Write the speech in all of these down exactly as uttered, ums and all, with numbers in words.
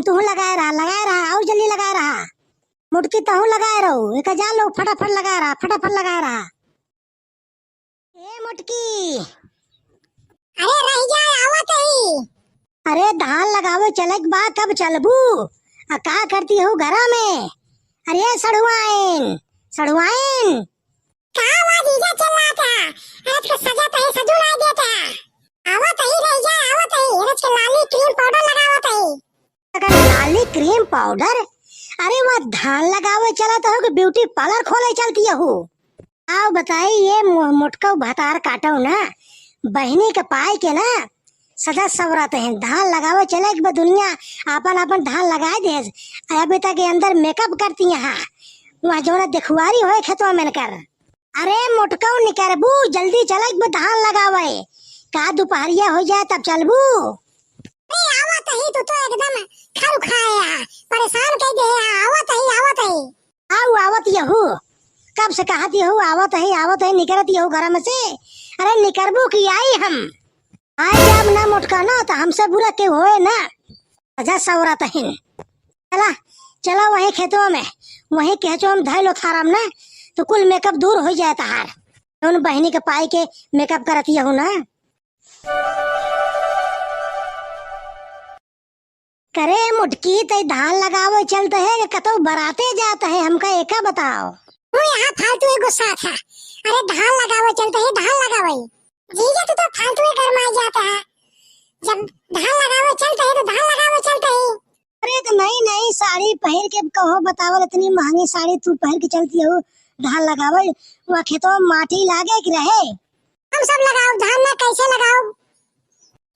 तू लगाए रहा, लगाए रहा, और जल्दी लगाए रहा। मोटकी तहूँ लगाए रहो, एक जान लो, फटाफट लगाए रहा, फटाफट लगाए रहा। ए मोटकी। अरे रह जाए, आवत ही। अरे धान लगावे चले के बा, कब चलबू? आ का करती हो घरा में? अरे सढ़ुआइन, सढ़ुआइन। का हुआ जीजा चिल्लात है? अरे तो सजा तो है, सजू ना देता। आवत ही रह जाए, आवत ही। अरे तो लाली क्रीम पाउडर लगावत ही। अगर लाली क्रीम पाउडर, अरे वह धान लगावे चलत हो कि ब्यूटी पार्लर खोले चलती हो? आओ बताई, ये मो-, मोटकऊ भतार काटो ना, बहिनी के पाए के ना, सदा सवरत हैं, धान लगावे चले के बा दुनिया, आपन आपन धान लगाए दे। अभी तक ये अंदर मेकअप करती हैं, वहाँ जौना देखुआरी होए खेतवा में कर। अरे मोटकऊ निकरबू, जल्दी चले के बा धान लगावे, का दुपहरिया हो जाए तब चलबू? अरे आवत ही, तू तो एकदम खर खाए है, परेशान कर दे है, आवत ही, आवत ही। आऊ आवत यहू, कब से कहत यहू आवत है, आवत है, निकरत यहू घर में से। अरे निकरबू कि आई हम? आई जाब ना मोटका ना, तो हमसे बुरा केहू होए ना। अच्छा सौरा तहिन। चला, चला वहीं खेतवा में, वहीं केहचो हम धैलो थारम ना, तो कुल मेकअप दूर हो जाए तहार। जौन बहिनी के पाई के मेकअप करत यहू ना। करे मोटकी, तै धान लगावे चलत है कि कतौ बराते जात है, हमका एका बताओ। तू यहाँ फालतू एगो साथ है। अरे धान लगावे चलत है, धान लगावे। जीजा तू तो फालतू ही गरमाई जात है। जब धान लगावे चलत है तो धान लगावे चलत है। अरे तो नई नई साड़ी पहिर के कहो बतावल, इतनी महंगी साड़ी तू पहिर के चलती हो धान लगावे, वहाँ खेतवा में माटी लागे के रहे। हम सब लगाओ धान ना, कैसे लगाओ?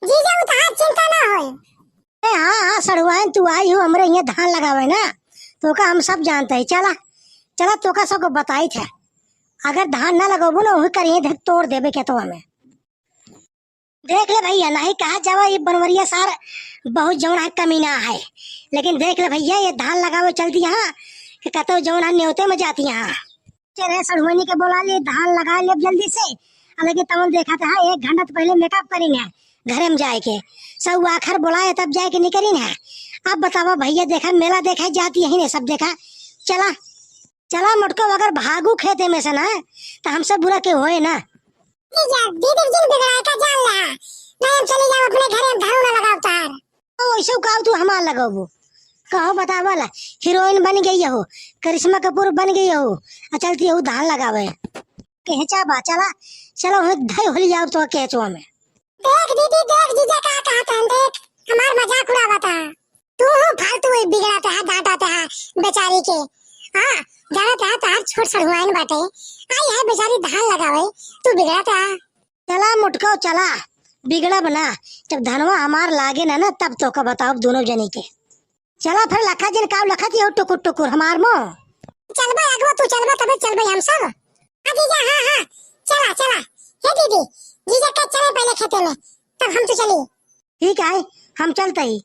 जीजा, उ तहार चिंता ना होए। ए, हाँ, हाँ, सड़ुआइन, तू आई हो हमरे हियाँ धान लगावे ना, तोका हम सब जानत ही। चला, चला, तोका सबको बताइत है। अगर धान ना लगौबू ना, वही करिए देख, तोड़ देबे खेतवा में। देख ले भैया, नहीं कहा जावा, ये बनवरिया सार बहुत जौन है कमीना है, लेकिन देख ले भैया, ये धान लगावे चलती यहाँ कि कतौ जौन है न्योते में जाती यहाँ। चल रे सड़ुआइन के बोला ले, धान लगा ले जल्दी से। आ लेकिन तवन देखत है, एक घंटा तो पहले मेकअप करिन है घरे में जाए के। सब आखिर बोलाए तब जाए के निकलिन है। अब बतावा भैया, देखा मेला देखे जाती यही ने सब देखा। चला, चला मोटको, अगर भागू खेते में से ना, तो हमसे बुरा के होए ना। जीजा, दीदी जिन बिगड़ाए का जान ला। नहीं हम चली जाओ अपने घरे, हम धान ना लगाओ तार। ओ, वैसे का तू हमार लगौबू? कहो बतावल, हीरोइन बन गई हो, करिश्मा कपूर बन गई हो, आ चलती हो धान लगावे। केहचा बा, चला, चलो, हो धई होली जाओ तो केहचवा में। देख दीदी, देख जीजा का कहत हन, देख, हमार मजाक उड़ावत है। तू हो फालतू ही बिगड़त है, डांटत है बेचारी के। हाँ, जानत है, तहार छोट सड़ुआइन बाटे, आई है बेचारी धान लगावे, तू बिगड़त है। चला मोटको चला, बिगड़ब ना, जब धनवा हमार लागे ना, ना तब तोका बताओ दोनों जनी के। चला फिर लखा जिन काव लखत हो टुकुर टुकुर हमार मो। चलबे अगवा तू चलबे तबे चलबे हम सब। हाँ जीजा, हाँ, हाँ, चला, चला। हे दीदी, जीजा के चले पहले खेते में, तब हम तो चली। ठीक है, हम चलते ही,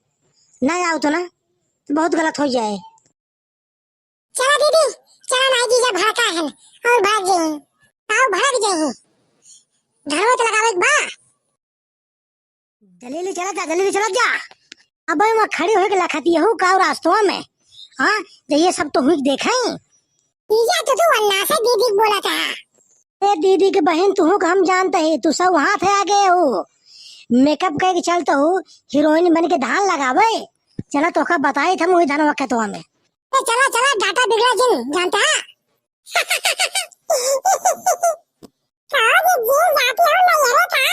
ना आओ तो ना, तो बहुत गलत हो जाए। चला दीदी, चला, नाई जीजा भड़का है और भाग जाई। आओ भड़क जाई। धनवा तो लगावे के बा। जल्दी चला जा, जल्दी चला जा। अब वहाँ खड़ी होके लखती हूँ का रास्तवा में। हाँ, तो ये सब तो हुई देखाई। जीजा तो तू अन्ना से दीदी के बोला था। ए दीदी के बहन, तुहू के हम जानते ही, तू सब हाथ है आगे हो। मेकअप करके चलते हो, हीरोइन बन के धान लगावे। चला तोका बताई था मुही धनवा खेतवा में। ए चला चला, डाटा बिगड़ा जिन जानता। का दीदी जाती हो नैहरे का?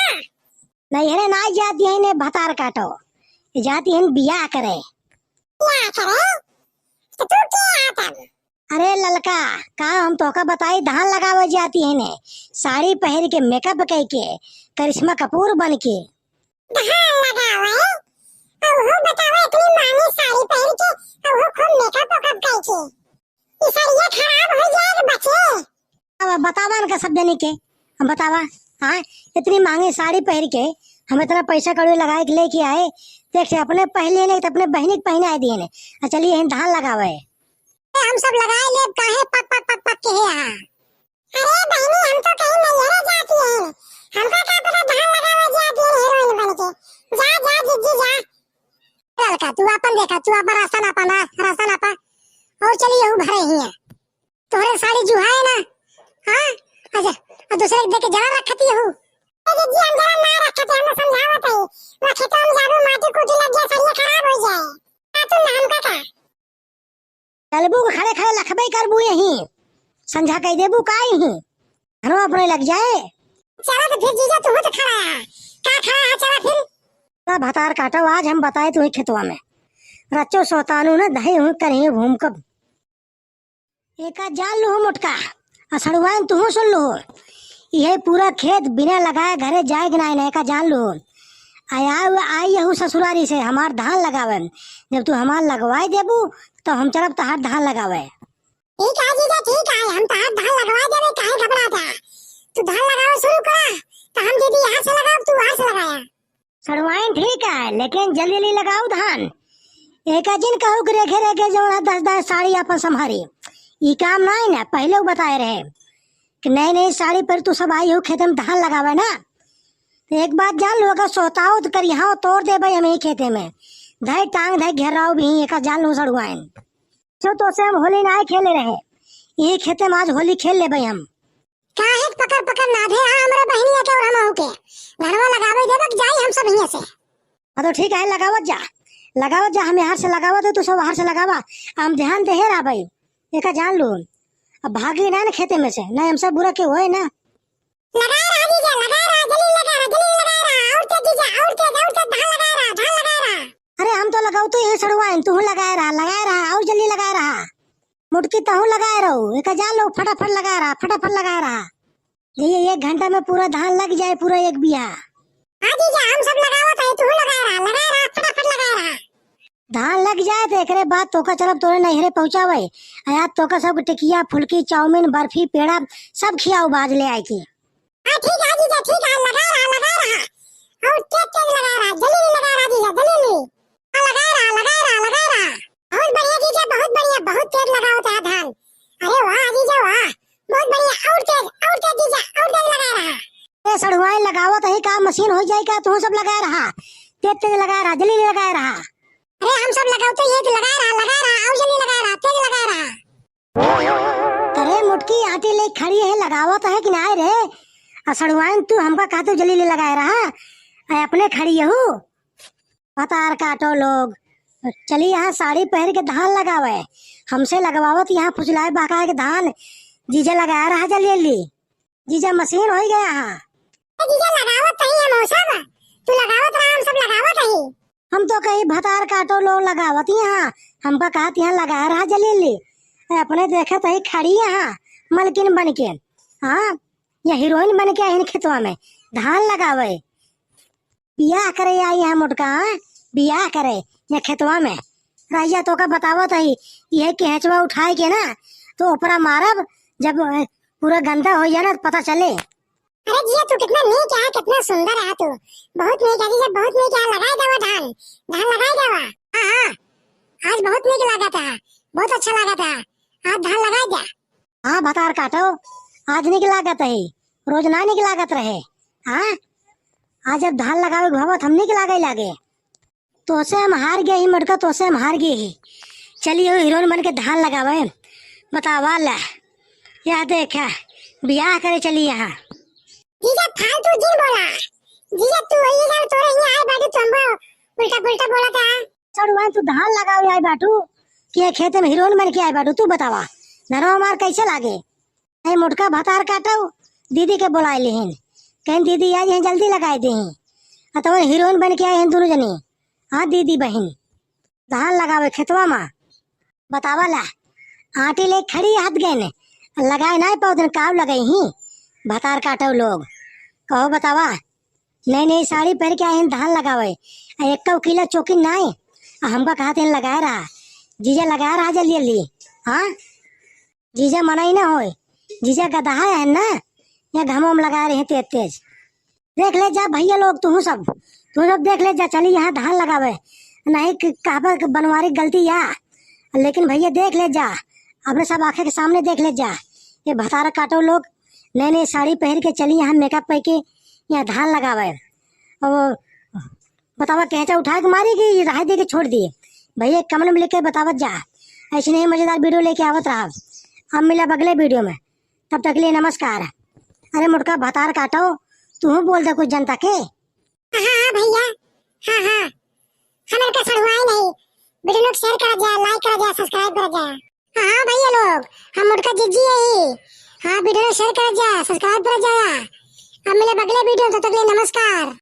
नैहरे ना जाती है ने भतार काटो, जाती है बियाह करे। बियाह करे? तो तू के आता? अरे ललका, का हम तोका बताई, धान लगावे जाती है ने, साड़ी पहिर के, मेकअप कई के, करिश्मा कपूर बन के। धान लगावे? और वो बतावे इतनी महंगी साड़ी पहिर के, और वो खूब मेकअप वेकअप कई के। ई सड़िया खराब हो जाए तो बचे। अब बतावा इनका सब जने के, अब बतावा, हाँ, इतनी महंगी साड़ी पहिर के हम इतना पैसा कौड़ी लगाए के लेके आए, देख से अपने पहले ने तो अपने बहनी के पहनाए दिए ने। आ चलिए यहीं धान लगावे। ए, हम सब लगाए लेब, काहे पक पक पक पक के है यहाँ? अरे बहनी, हम तो कहीं नैहरे जाती है, हमका का पता धान लगावे जाती है हीरोइन बन के। जा, जा, जिज्जी, जा। ललका, तू अपन देखा, तू आपन रास्ता नापा ना, रास्ता नापा। और चली यहू भरे ही है। तोहरे साड़ी जुहाए ना। हाँ? अच्छा, और दूसरे के देके जला रखती यहू। ए दीदी, हम जला ना रखते, हम समझावत है। वो खेतवा में जाबू, माटी कूटी लग जाए, सरिया खराब हो जाए। का तू ना हमका का? चलबू के खड़े खड़े लखबे करबू यहीं। संझा कह देबू का यहीं। घरवा अपने लग जाए। चला तो फिर जीजा, तू तो खड़ा है। का खड़ा है, चला फिर। चला भतार काटो, आज हम बताए तुम्हें खेतवा में। रचो सोतानू न दहे हुए करिए भूम कब। एका जान लुहु मोटका, आ सड़ुआइन तुहू सुन लुहु। इहे पूरा खेत बिना लगाए घरे जाए के नाई ना, एका जान लुहु। आ आउ, आई यहू ससुरारी से हमार धान लगावे। जब तू हमार लगवाए देबू, तो हम चलब तहार धान लगावे। ठीक है जीजा, ठीक है, हम तहार धान लगवाए देबे, काहे घबराता? तू धान लगावे शुरू करा, तो हम दीदी यहाँ से लगाओ, तू वहाँ से लगाया। सड़ुआइन ठीक है, लेकिन जल्दी जल्दी लगाओ धान। एका जिन कहू कि रेखे रेखे जौन है दस दस साड़ी आपन संभारी। ई काम नाई ना, पहले वो बताए रहे कि नई नई साड़ी पर तू सब आई हो खेते में धान लगावे ना। तो एक बात जान लो, अगर सोताओ तो करिहाओ तोड़ देबे हम यही खेते में। धई टांग धई घेराओ भी एका जान लो सड़ुआइन। सो तो से हम होली नाई खेले रहे, यही खेते में आज होली खेल लेबे हम। काहे के पकड़ पकड़ नाधे आ हमरे बहिनिया के और हमहू के? घरवा लगावे देबे के जाई हम सब हियां से। हाँ तो ठीक है, लगावत जा, लगावत जा, हम यहाँ से लगावत हो, तू सब बाहर से लगावा, हम ध्यान देहे रहा भाई, एका जान लो। अब भागी ना, ना खेते में से, ना हमसे बुरा के होए ना। लगा रहा जीजा, लगा रहा, जल्दी लगा रहा, जल्दी लगा रहा, और तेज जीजा, और तेज, और तेज, धान लगा रहा, धान लगा रहा। अरे हम तो लगाओ तो ये सड़ुआइन, तू लगाए रहा, लगाए रहा, और जल्दी लगाए रहा। मुटकी तहू लगाए रहो, एका जान लो, फटाफट लगाए रहा, फटाफट लगाए रहा। ये एक घंटा में पूरा धान लग जाए, पूरा एक बीघा। हाँ जीजा, हम सब लगावत है, तू लगाए रहा, लगाए रहा, फटाफट लगाए रहा। धान लग जाए तो एकरे बाद तोका चलब तोरे नैहरे पहुँचावे। आ तोका सब टिकिया, फुलकी, चाउमीन, बर्फी, पेड़ा सब खियाओ बाज ले आए की। हाँ ठीक है जीजा, ठीक है, लगाए रहा, लगाए रहा। और तेज तेज लगाए रहा, जल्दी जल्दी लगाए रहा जीजा, जल्दी जल्दी। हाँ, लगाए रहा, लगाए रहा, लगाए रहा। बहुत बढ़िया जीजा, बहुत बढ़िया, बहुत तेज लगावत है धान। अरे वाह जीजा वाह, बहुत बढ़िया, और तेज, और तेज जीजा, और तेज लगाए रहा। ए सड़ुआइन, लगावत ही का, मशीन हो जाई का? तू सब लगाए रहा, तेज तेज लगाए रहा, जल्दी जल्दी लगाए रहा। अरे हम सब लगाओ तो ये तो लगाए रहा, लगाए रहा, और जल्दी लगाए रहा, तेज लगाए रहा। अरे मुटकी, आटी ले खड़ी है, लगावत है कि नाई रे? आ सड़ुआइन, तू हमका कहतू जल्दी ले लगाए रहा, आ अपने खड़ी यहू। भतार काटो लोग, चली यहाँ साड़ी पहन के धान लगावे, हमसे लगवावत यहाँ फुसलाए बहकाए के धान। जीजा लगाए रहा जल्दी जल्दी, जीजा मशीन हो गया है। ए जीजा लगावत नहीं है मौसम, तू लगावत रहा, हम सब लगावत है। हम तो कही भतार काटो लोग लगावत यहाँ, हमका कहत यहाँ लगाए रहा जल्दी जल्दी। ए, अपने देखत है खड़ी यहाँ मलकिन बन के, हाँ, या हीरोइन बन के आइन खेतवा में धान लगावे। बियाह करे आई यहाँ मोटका, हाँ? बियाह करे या खेतवा में। रहिया तोका बतावत हई, यह केहचवा उठाए के ना, तो ओपरा मारब, जब, अ, पूरा गंदा हो जाए ना, तो पता चले। अरे जिया, तू कितना नीक है, कितना सुंदर है तू। बहुत नीक है जीजा, बहुत नीक है, लगाए देवा धान, धान लगाए देवा। हाँ, हाँ, आज बहुत नीक लागत है, बहुत अच्छा लागत है, आज धान लगाए दे। हाँ भतार काटो, आज नीक लागत है, रोज ना नीक लागत रहे। हाँ, आज जब धान लगावे के भवत हमनी के लागे लागे। तोसे हम हार गए ही मोटका, तोसे हम हार गए ही। चलिए हीरोइन बन के धान लगावे, बतावा ला। या देखा, बियाह करे चली यहाँ। जीजा फालतू जिन बोला। जीजा तू वही जान तोरे ही आए बाटे, तू हमको उल्टा पुल्टा बोला था। सड़ुआइन, तू धान लगावे आए बाटू कि ये खेते में हीरोइन बन के आए बाटू? तू बतावा, धनवा हमार कैसे लागे? ए मोटका भतार काटो, दीदी के बोलाए लेहिन, कहिन दीदी आ जइहें, जल्दी लगाए देहीं। आ तवन हीरोइन बन के आए हैं दोनों जनी। हाँ दीदी बहिन, धान लगावे खेतवा मा। बतावा ला, आटी ले खड़ी हाथ गए ने, लगाए नाई पावत न काव लगाई ही। भतार काटो लोग, कहो बतावा, नई नई साड़ी पहन के आए हैं धान लगावे, आ एक किलो चोकिन नाई, आ हमका कहत हैं लगाए रहा, जीजा लगाए रहा जल्दी जल्दी। हाँ, जीजा मना ही ना होए, जीजा गदहा है ना, या घामों में लगा रहे हैं तेज तेज। देख ले जा भैया लोग, तू सब, तू सब देख ले जा, चली यहाँ धान लगावे, नहीं क-, कहबा के बनवारी गलती या, लेकिन भैया देख ले जा, अपने सब आंखें के सामने देख ले जा, ये भतार काटो लोग, नई नई साड़ी पहन के चली यहाँ मेकअप करके यहाँ धान लगावे। अब बतावा, केहचा उठा के मारी कि रह दे के छोड़ दिए? भैया comment में लिख के बतावत जा। ऐसे नहीं मजेदार video लेके आवत रहा। अब मिला अगले video में, तब तक के लिए नमस्कार। अरे मोटका भतार काटो, तू बोल दे कुछ जनता के। हाँ हाँ भैया, हाँ हाँ, हम इनका सड़ुआई नहीं। Video लोग share करा जाए, like करा जाए, subscribe करा जाए। हाँ हाँ भैया लोग, हम मोटका जिज्जी है ही। हाँ, video लोग share करा जाए, subscribe करा जाए। अब मिला अगले video, तब तक के लिए नमस्कार।